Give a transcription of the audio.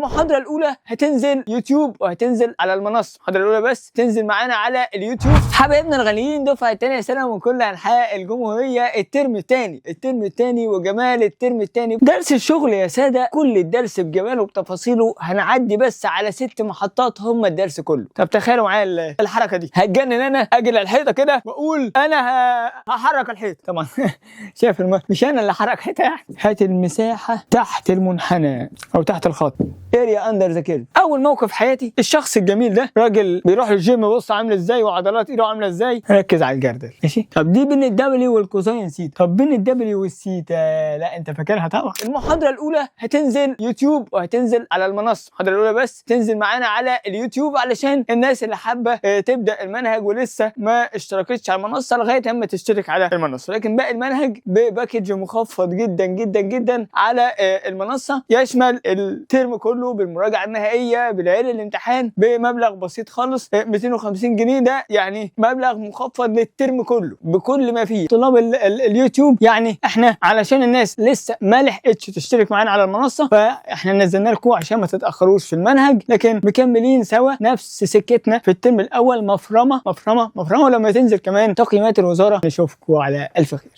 المحاضرة الاولى هتنزل يوتيوب وهتنزل على المنصه. المحاضرة الاولى بس تنزل معانا على اليوتيوب. حبايبنا الغاليين دفعه الثانية ثانوي من كل انحاء الجمهوريه، الترم الثاني، الترم الثاني وجمال الترم الثاني. درس الشغل يا ساده، كل الدرس بجماله وبتفاصيله. هنعدي بس على 6 محطات هم الدرس كله. طب تخيلوا معايا الحركة دي، هتجنن انا اجي للحيطه كده واقول انا هحرك الحيط. طبعا شايف مش انا اللي حرك حيطة يعني. هات المساحة تحت المنحنى او تحت الخط، area under the curve. اول موقف حياتي، الشخص الجميل ده راجل بيروح الجيم، بص عامل ازاي وعضلات ايده عامله ازاي. ركز على الجردل، ماشي. طب دي بين ال W وال cosine theta، طب بين ال W وال theta؟ لا انت فاكرها طبعا. المحاضرة الاولى هتنزل يوتيوب وهتنزل على المنصه. المحاضرة الاولى بس تنزل معانا على اليوتيوب علشان الناس اللي حابة تبدا المنهج ولسه ما اشتركتش على المنصة لغاية اما تشترك على المنصه. لكن باقي المنهج ب package مخفض جدا جدا جدا على المنصه، يشمل الترم كله بالمراجعة النهائية بليالي الامتحان بمبلغ بسيط خالص، 250 جنيه. ده يعني مبلغ مخفض للترم كله بكل ما فيه. طلاب ال اليوتيوب، يعني احنا علشان الناس لسه ما لحقتش تشترك معانا على المنصه، فاحنا نزلنا لكم عشان ما تتاخروش في المنهج، لكن مكملين سوا نفس سكتنا في الترم الاول، مفرمه مفرمه مفرمه. ولما تنزل كمان تقييمات الوزارة نشوفكم على الف خير.